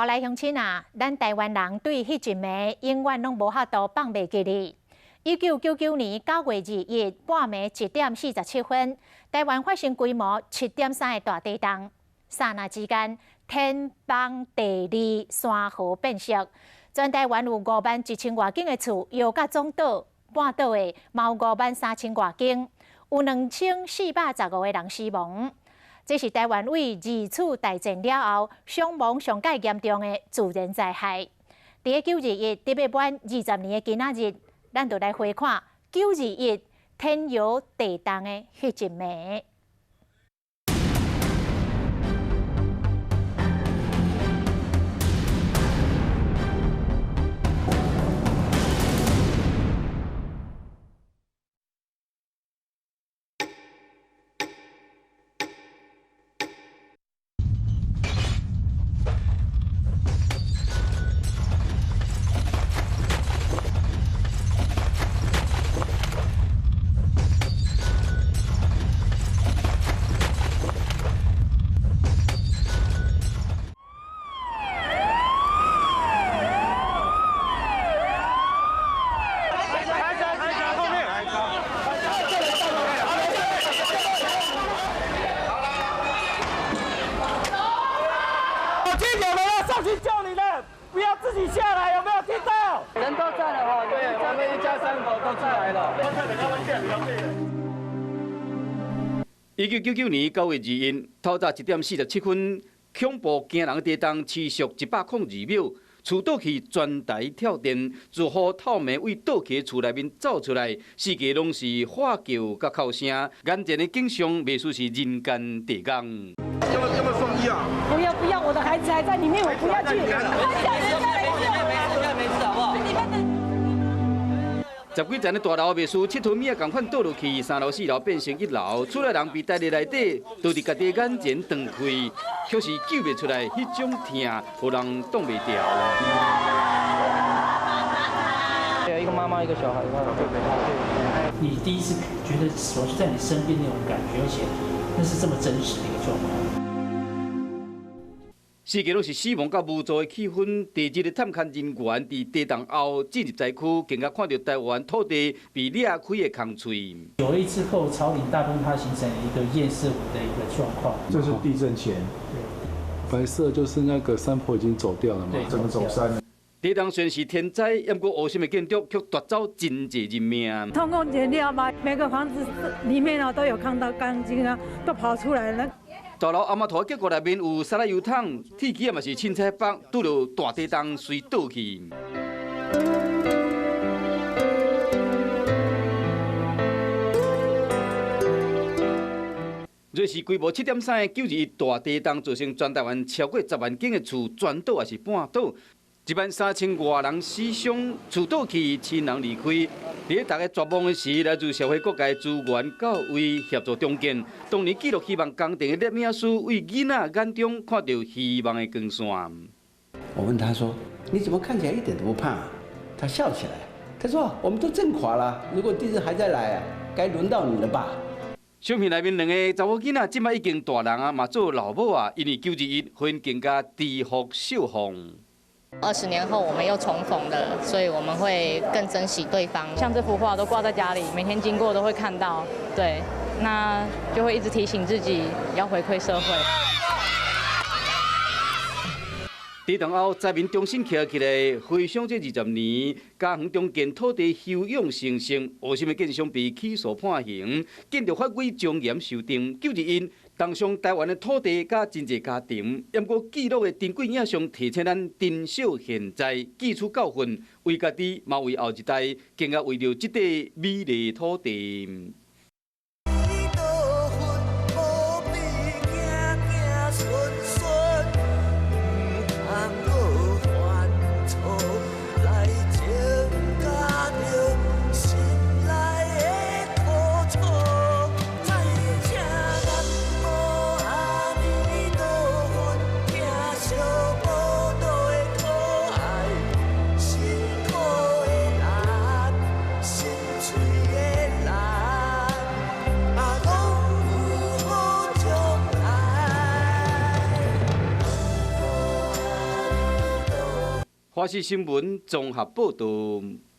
來鄉親啊，咱台灣人對彼一暝永遠攏無法度放袂記哩。1999年9月21日半暝1點47分，台灣發生規模7.3的大地動，剎那之間天崩地裂，山河變色。全台灣有5萬1千外間的厝搖甲總倒，半倒的嘛有5萬3千外間，有2415個人死亡。這是台灣為二次大戰了後傷亡上蓋嚴重的自然災害。佇咧9·21特別滿20年的今仔日，咱就來回看9·21天搖地動的彼一暝。1999年9月21日，透早1點47分，恐怖驚人的地動持續102秒，厝倒去全台跳電，住戶透暝為倒去厝內面走出來，四界攏是喊叫佮哭聲，眼前的景象袂輸是人間地獄。要不要送醫啊？不要不要，我的孩子還在裡面，我不要去。沒事，好不好？十幾層的大樓袂輸，七塗米仔仝款倒落去，三樓四樓變成一樓，厝內人被待佇內底，都佇家己眼前斷開，卻是救袂出來，彼種痛，予人擋袂牢。對，一個媽媽，一個小孩。你第一次覺得死亡就在你身邊那種感覺，而且那是這麼真實的一個狀況。四界攏是死亡佮無助的氣氛。第二日探勘人員佇地動後進入災區，更加看著台灣土地被裂開的空喙。9·21之後，草嶺大崩塌形成一個堰塞湖的一個狀況。這是地震前。白色就是那個山坡已經走掉了嘛？對，整個走山。地動雖然是天災，不過烏心的建築卻奪走真濟人命。通風剪掉嘛，每個房子裡面啊都有看到鋼筋啊，都跑出來了。大樓阿媽塗結構內面有沙拉油桶，鐵枝嘛是凊彩放，拄著大地動隨倒去。若是規模7.3的9·21大地動，造成全台灣超過10萬間的厝全倒抑是半倒，1萬3千外人死傷，厝倒去，親人離開。佇咧大家絕望的時，來自社會各界資源到位協助重建。當年記錄希望工程的攝影師為囡仔眼中看著希望的光線。我問他說：你怎麼看起來一點都不怕？他笑起來，他說：我們都震垮了，如果地震還再來啊，該輪到你了吧？相片內面兩个查某囡仔，這擺已經大人啊，嘛做老母啊，因為9·21婚更加知福惜福。 20年後我們又重逢了，所以我們會更珍惜對方。像這幅畫都掛在家裡，每天經過都會看到，對，那就會一直提醒自己要回饋社會。地動後，災民重新徛起來，回想這20年，家園重建土地休養生息，烏心的建商被起訴判刑，建築法規莊嚴修訂。9·21動傷台灣的土地佮真濟家庭，毋過記錄的珍貴影像提醒咱珍惜現在，汲取教訓，為家己，嘛為後一代，更加為著這塊美麗土地。華視新聞綜合報導。